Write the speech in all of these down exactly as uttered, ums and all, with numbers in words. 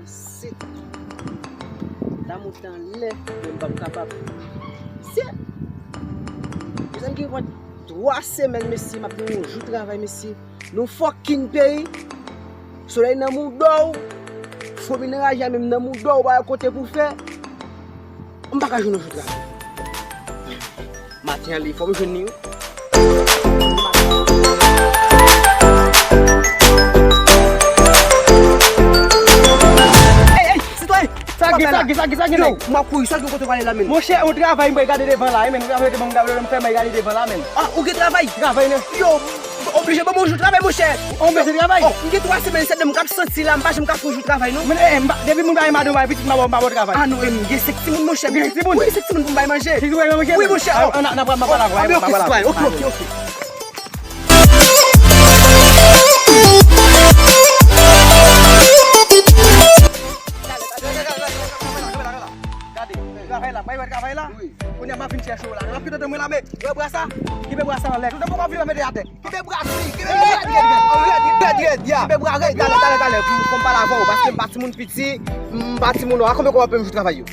Se damou tan lè, men m p ap kapab. Se, mezanmi, gen pran twa semèn, mesye, m ap gen yon jou travay, mesye. Nou fucking peyi. Solèy nan mouda w. Fomi nan raje a menm nan mouda w, pa gen kote pou fè. M pa ka jwenn yon jou travay. Maten an, li fò m jwenn li, wi. Ey, ey, sitwayen! Sa gen, sa gen, sa gen, sa gen, nèg? M ap kouri, sa gen kote w ale la, menn? Monchè, yon travay m pral gade devan la, wi, menn. Yon travay m pral gade devan la, menn. Ah, ou gen travay? Travay, nèg. Yo, oblije ban m yon jou travay, monchè. Ou bezwen travay? Oh, m gen twa semèn, sèt, m k ap santi la, m pa janm ka fè yon jou travay, non. Men, eh, m pa, depi moun pa gen madanm, pa gen pitit, m pa ba w, m pa ba w travay. Ah, non, eh, m gen senk timoun, monchè. Gen senk timoun? Wi, senk timoun pou m bay manje. Senk timoun pou bay manje? Wi, monchè. Ah, oh. N a, n a pral, m ap pale avè w, m ap pale avè w. Ok, ok, ok. Gade, travay la, bay wè travay la. Wi. Kounye a m ap vin chèche w la. N ap kite mwen la, men, wè bra sa? Kenbe bra sa anlè. Tout moun ap vin mete atè. Kenbe bra, fi, kenbe bra rèd, rèd, rèd, rèd, rèd, ya. Kenbe bra rèd, talè, talè, talè. Pou, pou m pale avè w, paske m pa timoun piti, m pa timoun nwa. A konbyen kòb w ap peye m jou travay yo?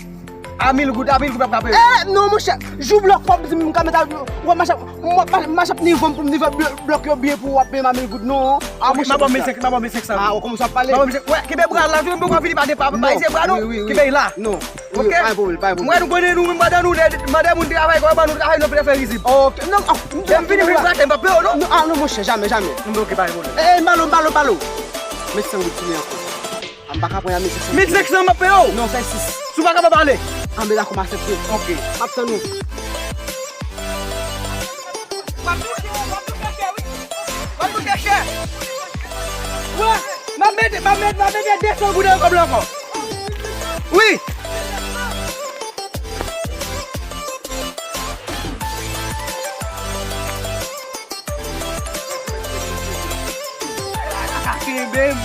A mil goud, a mil goud w ap ka peye. Eh, non, monchè, jou blòk w ap di m ka met a, w ap mache, m ap mache ap nivo m pou m nivo blò-, blòk yo byen pou w ap peye m a mil goud, non. Ah, monchè, m ap ba w mil senk, m ap ba w mil senk san. Ah, w kòmanse ap pale. M ap ba w mil senk, wè, kenbe bra la, tou, m poko fini pa depa, pa ese bra, non. Wi, wi, wi. Kenbe la. Non. Ok? Pa gen pwoblèm, pa gen pwoblèm. Mwen, nou konnen nou, mwen, mande nou de, mande moun travay, kòman ban nou travay, nou vle fè rizib. Ok, non, ah, m vin vin gate, m pa peye w, non. Non, ah, non, monchè, jamè, jamè. Ok, pa gen pwoblèm. Eh, eh, balo, balo, balo. Mil senk goud pou mwen ankò. Ah, m pa ka pran a mil senk san. Mil senk san, m ap peye w. Non, fè sis. Si w pa kapab ale. Ah, men dakò, m aksepte. Ok. M ap tann ou. M ap touche w, m ap touche chè, wi. M ap touche chè. Wè, m ap mete, m ap mete, m ap mete de san goud nan kòb la ankò. Wi. Kenbe m.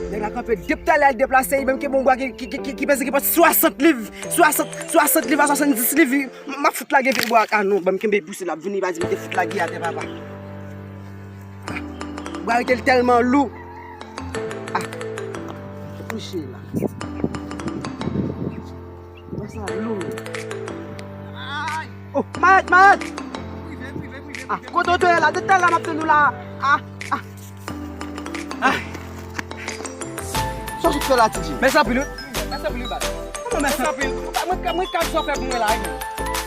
Nèg la kanpe depi talè, al deplase, li menm ki bon bwa ki, ki, ki, ki, ki peze ki pòt swasant liv, swasant, swasant liv a swasanndis liv. M, m ap fout lage vye bwa a, non, ban m kenbe pouse l ap vini, pa di m te fout lage atè, papa. Ah, bwa rete l tèlman lou. Ah, kouche la. Bwa sa lou. Ay! Oh, Mayèt, Mayèt! Ah, kote w te ye la? Depi talè m ap tann ou la. Ah, ah. Ay. Sa w sot fè la, T J? Mèsi anpil, wi. Mèsi anpil, wi, baz. Kòman mèsi anpil? Mwen, mwen, mwen ka sa w fè pou mwen la, wi, men.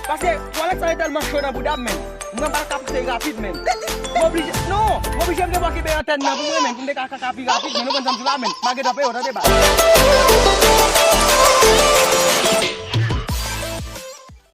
Paske twalèt sa yo tèlman cho nan bouda m, men. Mwen pa ka pouse rapid, men. M oblije, non, m oblije m te bò kenbe antèn nan pou mwen, men, pou m te ka kaka pi rapid, men. Ou konn sa m di la, men. M a gentan peye w, tande, baz.